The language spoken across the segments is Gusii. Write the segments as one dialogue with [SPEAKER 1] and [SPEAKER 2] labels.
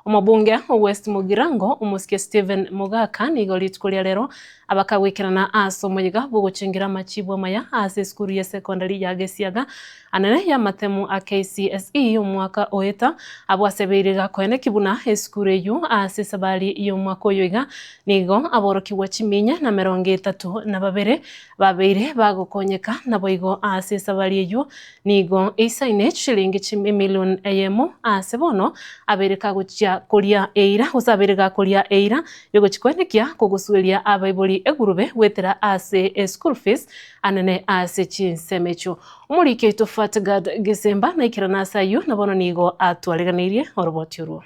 [SPEAKER 1] Omobunge o West Mugirango, omosike Stephen Mogaka nigo rituko ria rero abakagwekerana ase omoyega bw'ogochengera amachibu amaya ase esukuru y'esekondari ya Gesiaga anene y'amatemu a KCSE omwaka oeta. Abwo asebeire gakoeneki buna esukuru eyio ase esabari y'omwaka oyo iga nigo aborokigwa chiminya na merongo etato na babere babeire bagokonyeka naboigo ase esabari eyio Nigo eisaine chishilingi chimilion eyemo aase bono abeire kagochia koria eira, gose abeire gakoria eira yogochia koenekia kogosueria abaibori egurube goetera ase eschool fees anene ase chinsemo echio. Omoriki oito Fatgard Gisimba naikerana ase ayio na bono nigo atwareganeirie oroboti orwo.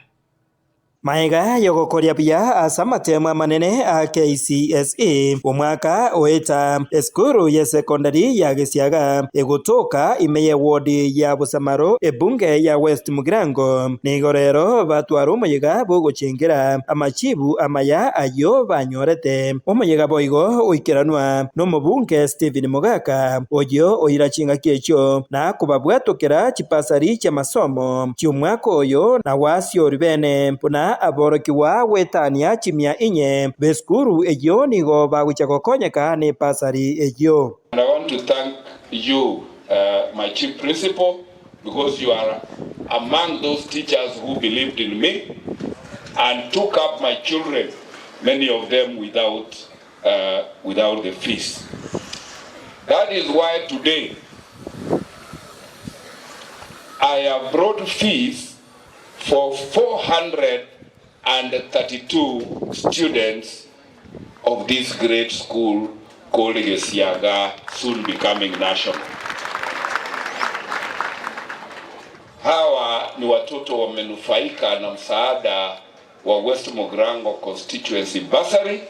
[SPEAKER 2] Magega y'ogokoria buya ase amatemu amanene a KCSE omwaka oeta, esukuru y'esekondari ya Gesiaga egotoka ime y'ewodi ya Bosamaro ebunge ya West Mugirango nigo rero batwara omoyega bw'ogochengera amachibu amaya ayio banyorete. Omoyega boigo oikeranwa nomobunge Stephen Mogaka oyio oira chingaki echio na kobabwatokera chipasari chi'amasomo chi'omwaka oyo na gwasiori bene buna aborokigwa goetania chimia inye b'esukuru eyio nigo bagochia gokonyeka nepasari eyio.
[SPEAKER 3] And I want to thank you my chief principal because you are among those teachers who believed in me and took up my children, many of them without without the fees. That is why today I have brought fees for 432 students of this great school called Gesiaga, soon becoming national. Hawa ni watoto wamenufaika na msaada wa West Mugirango Constituency Bursary,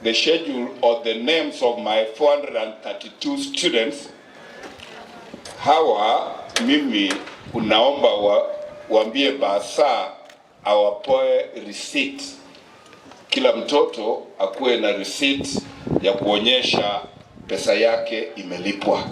[SPEAKER 3] the schedule of the names of my 432 students. Hawa mimi unaomba wa, waambie basa awapoe receipt, kila mtoto akuwe na receipt ya kuonyesha pesa yake imelipwa.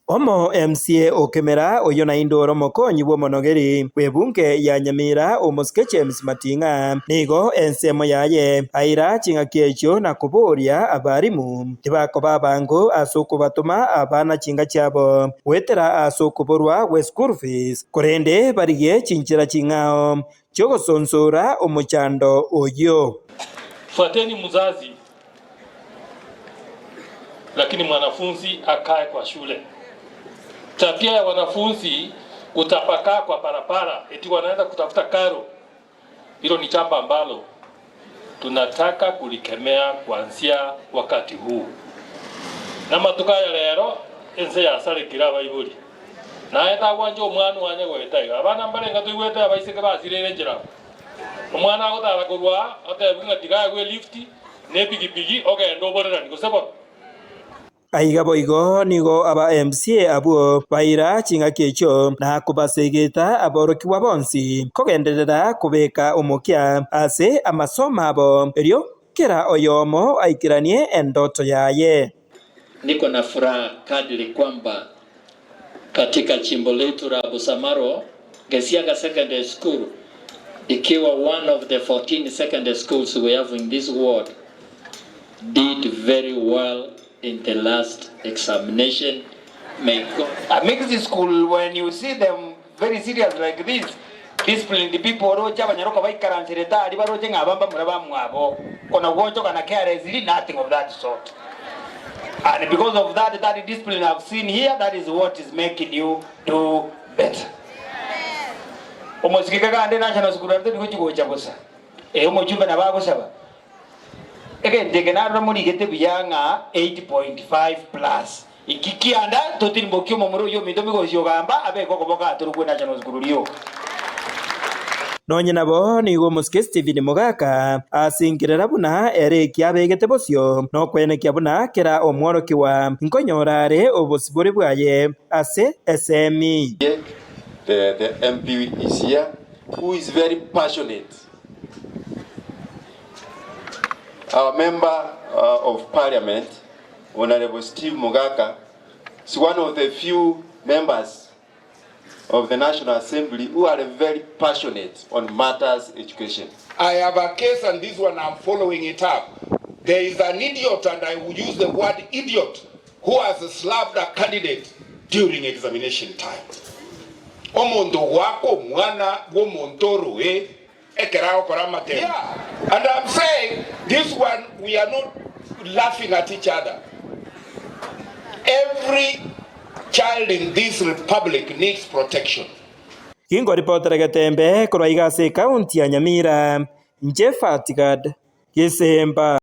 [SPEAKER 2] Omo MCA o Kemera oyio naende ore omokonyi bw'omonogeri bw'ebunge ya Nyamira omosike James Mating'a nigo ensemo yaye aira ching'aki echio na koboria abarimu tibakoba abango ase okobatoma abana chinga chiabo goetera ase okoborwa gwe school fees korende barigie chinchera ching'ao chi'ogosonsora omochando oyio.
[SPEAKER 4] Fuateni mzazi lakini mwanafunzi akae kwa shule. Tabia ya wanafunzi kutapakaa kwa barabara eti wanaenda kutafuta karo, hilo ni jambo ambalo tunataka kulikemea kuanzia wakati huu. Namatuko aya rero ense yasarekire abaibori, naye tagwancha omwana one goeta iga. Abana mbarenga toigwete abaiseke basirire enchera. Omwana agotara korwa aa, otebwe ng'a tiga aegwe elifti na epigipigi ogende oborerani, gose bono?
[SPEAKER 2] Aiga boigo nigo aba MCA abwo baira chingaki echio na kobasegeta aborokigwa bonsi kogenderera kobeka omokia ase amasomo abo erio kera oyomo aikeranie endoto yaye.
[SPEAKER 5] Niko na furaha kadri kwamba katika jimbo letu la Busamaro, Gesiaga Secondary School ikiwa one of the 14 secondary schools we have in this ward did very well in the last examination. May God.
[SPEAKER 6] A mixed school when you see them very serious like this, disciplined people oroche abanyaroka baikaranserete aria baroche ng'a aba mbamura bamwabo, kona gwochoka na carelessly nothing of that sort. And because of that, that discipline I've seen here, that is what is making you do better. Omosike kagande national school aria tori gochi gocha bosa. Eh, omochumbe nabo agosaba. Egento eke narora morigete buya ng'a 8.5 plus. Inki kianda totirimbokie omomura oyio ominto migosi ogamba abeke okoboko atorokwe national school rioka.
[SPEAKER 2] Nonye nabo nigo omosike Stephen Mogaka asingerera buna ere eki abegete bosio nokwenekia buna kera omworokigwa nkonyora are obosibore bwaye ase esemi.
[SPEAKER 7] The, the MP is here, who is very passionate. Our member uh, of parliament, Honorable Steve Mugaka, is one of the few members. of the National Assembly who are very passionate on matters education.
[SPEAKER 3] I have a case and this one I'm following it up. There is an idiot and I will use the word idiot who has slapped a candidate during examination time. Omonto goaka omwana bw'omonto oroe ekero agokora amatemo. Yeah, and I'm saying this one we are not laughing at each other. Every child in this republic needs protection.
[SPEAKER 2] Gingoripotera Getembe korwa iga ase ekaunti ya Nyamira, inche Fatgad Gesemba.